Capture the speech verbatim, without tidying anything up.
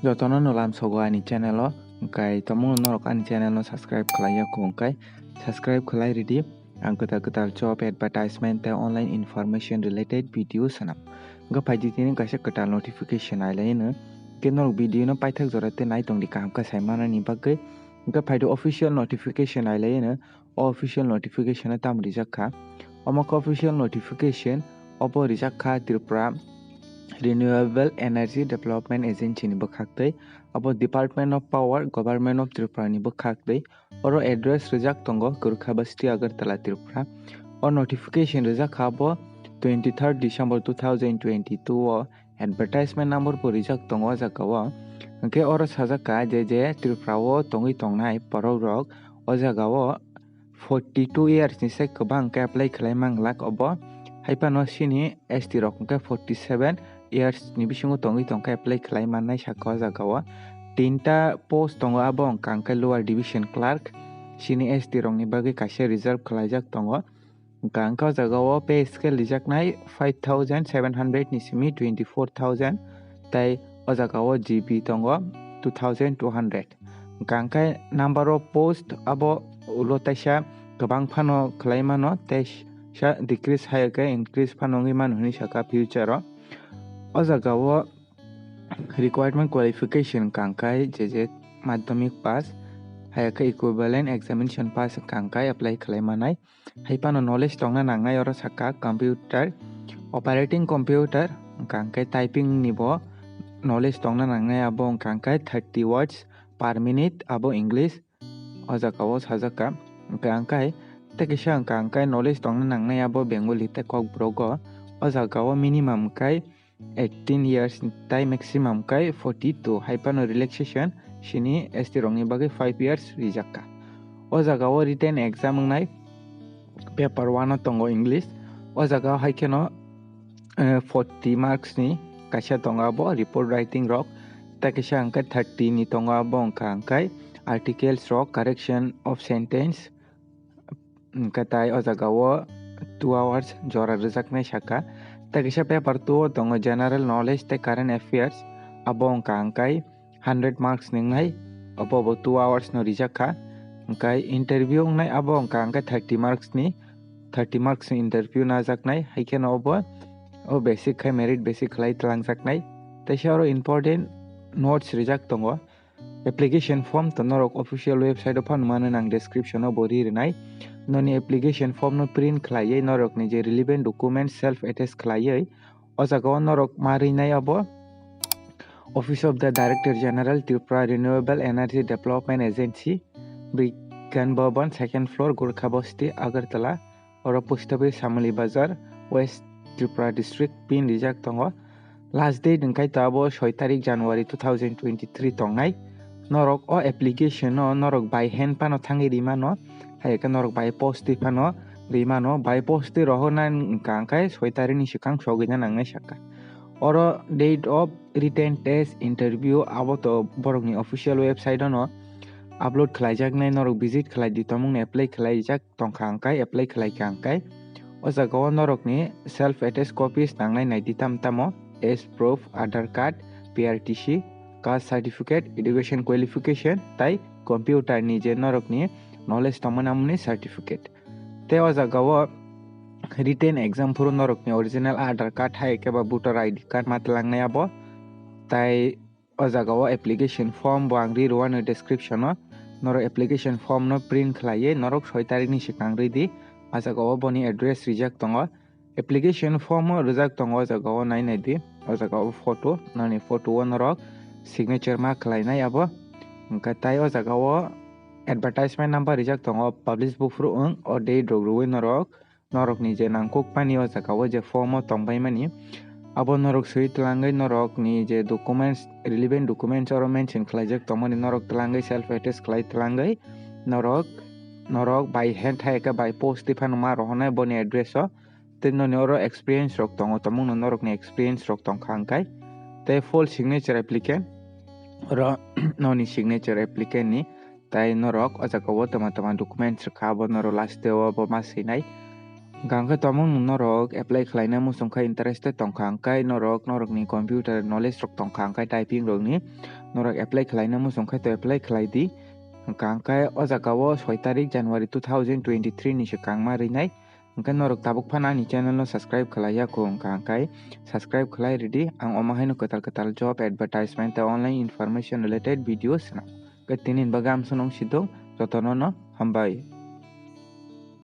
Jotono no lamsogo ani channel o, hwnkhe tomungno norok ani channel no subscribe khlai ya kho hwnkhe subscribe khlai ridi. Ang kwtal kwtal job advertisement tei online information related video swnam. Hwnkhe phaidi tini kaisa kwtal notification nai lai no. Hwnkhe norok video no paithak jora tei nai tongdi kaham khe sai manani bagwi. Hwnkhe phaidi official notification nai lai no. O official notification o tamo rijak kha? Omo khe official notification, obo rijak kha Tripura Renewable Energy Development Agency ni bwkhak twi, abo Department of Power, Government of Tripura ni bwkhak twi. Oro address rijak tongo Kurkha Basti, Agartala, Tripura. O notification rijak kha abo twenty third December two thousand twenty two o. Advertisement number bo rijak tongo o jaga o. Hwnkhe oro sajak kha je je Tripura o tongwi tongnai borok rok o jaga o forty two years ni sai kwbang khe apply khlai man glak obo. Haiphano chini S T rok hwnkhe forty seven years ni bisingo tongwi tongkhe apply khlai mannai sakha o jaga o. Tinta post tongo, abo wngkha hwnkhe lower division clerk, chini S T rok ni bagwi kaisa reserve khlaijak tongo. Hwnkha hwnkhe o jaga o pay scale rijaknai five thousand seven hundred ni simi twenty four thousand, tei o jaga o G B tongo two thousand two hundred. Hwnkha hwnkhe number of post abo ulo taisa kwbang phano khlai mano, tei sa decrease hai khe increase phano wngwi mano hinwi sakha future o. O jaga o requirement qualification hwnkha hwnkhe je je madhyamik pass, hai khe equivalent examination pass hwnkha hwnkhe apply khlai manai. Hai phano knowledge tongna nangnai, oro sakha computer, operating computer, hwnkha hwnkhe typing ni bo knowledge tongna nangnai, abo hwnkha hwnkhe thirty words per minute, abo English, o jaga o sajak kha. Hwnkha hwnkhe tei kisa hwnkha hwnkhe knowledge tongna nangnai, abo Bengali tei Kokborok o, o jaga o minimum hwnkhe eighteen years tei maximum khe forty two, hai phano relaxation chini S T rokni bagwi five years rijak kha. O jaga o written exam wngnai, paper one o tongo English. O jaga o hai kheno, eh, forty marks ni kaisa tongo abo report writing rok, tei kaisa hwnkhe thirty ni tongo, abo wngkha hwnkhe articles rok, correction of sentence, hwnkhe tai o jaga o two hours jora rwjaknai sakha. Tei kaisa paper two o tongo general knowledge tei current affairs, abo wngkha hwnkhe hundred marks ni wngnai, obo bo two hours no rijak kha. Hwnkhe interview wngnai, abo wngkha hwnkhe thirty marks ni, thirty marks ni interview najaknai, hai kheno obo o basic khai merit basic khlai twlangjaknai. Teisa oro important notes rijak tongo. Application form to norok official website o phano mano, nang description o bo ri rwnai. Noni application form no print khlaiwi norok ni je relevant document self attest khlaiwi o jaga o norok ma rinai abo Office of the Director General, Tripura Renewable Energy Development Agency, Bigyan Bhavan, second floor, Gorkha Basti, Agartala. Oro post office, Samali Bazar, West Tripura District, pin rijak tongo. Last date hwnkhe to abo soi tarik January two thousand twenty three tongnai. Norok o application no norok by hand phano thangwi rimano, hai khe norok by post twi phano rimano. By post twi rohorna hwnkha hwnkhe soi tarik ni swkang sogwina nangnai sakha. Oro date of written test interview abo to borokni official website o no upload khlaijaknai, norok visit khlai di, tomungni apply khlaijak tongkha hwnkhe, apply khlaikha hwnkhe, o jaga o norokni self attest copies nangnai nai di tam tamo, as proof, Aadhaar card, P R T C, caste certificate, education qualification, tai computer ni je norokni knowledge tongmani amoni certificate. Tei o jaga o written exam phuru norokni original Aadhaar card hai khe ba voter I D card ma twlangnai abo, tai o jaga o application form bo ang ri rwano description o. Norok application form no print khlaiwi norok soi tarik ni swkang ri di. O jaga o boni address rijak tongo. Application form o rijak tongo o jaga o, nai nai di. O jaga o photo, noni photo o norok signature ma khlainai abo. Hwnkhe tai o jaga o advertisement number rijak tongo, publish buphuru wng o date rok rwui norok norokni je nangkukmani o jaga o je form o tongbaimani, abo norok swi twlangwi norokni je documents, relevant documents oro mention khlaijak tongmani, norok twlangwi self attest khlai twlangwi norok, norok by hand hai khe by post twi phano ma rohornai boni address o. Tei noni oro experience rok tongo, tomungno norokni experience rok tongkha hwnkhe. Tei full signature applicant, oro noni signature applicant ni, tai norok o jaga o tama tama documents rwkha, abo norok last day o bo ma swinai. Hwnkha hwnkhe tamo norok apply khlaina muchung khe interested tongkha hwnkhe norok norokni computer knowledge rok tongkha hwnkhe typing rokni norok apply khlaina muchung khe to apply khlai di. Hwnkha hwnkhe o jaga o soi tarik January two thousand twenty-three ni swkang ma rinai. Hwnkhe norok tabuk phano ani channel no subscribe khlai ya kho hwnkha hwnkhe subscribe khlai ridi. Ang omo haino kwtal kwtal job advertisement tei online information related videos swnam. Hwnkhe tini bagwi amsonong sidong jotono no hambai.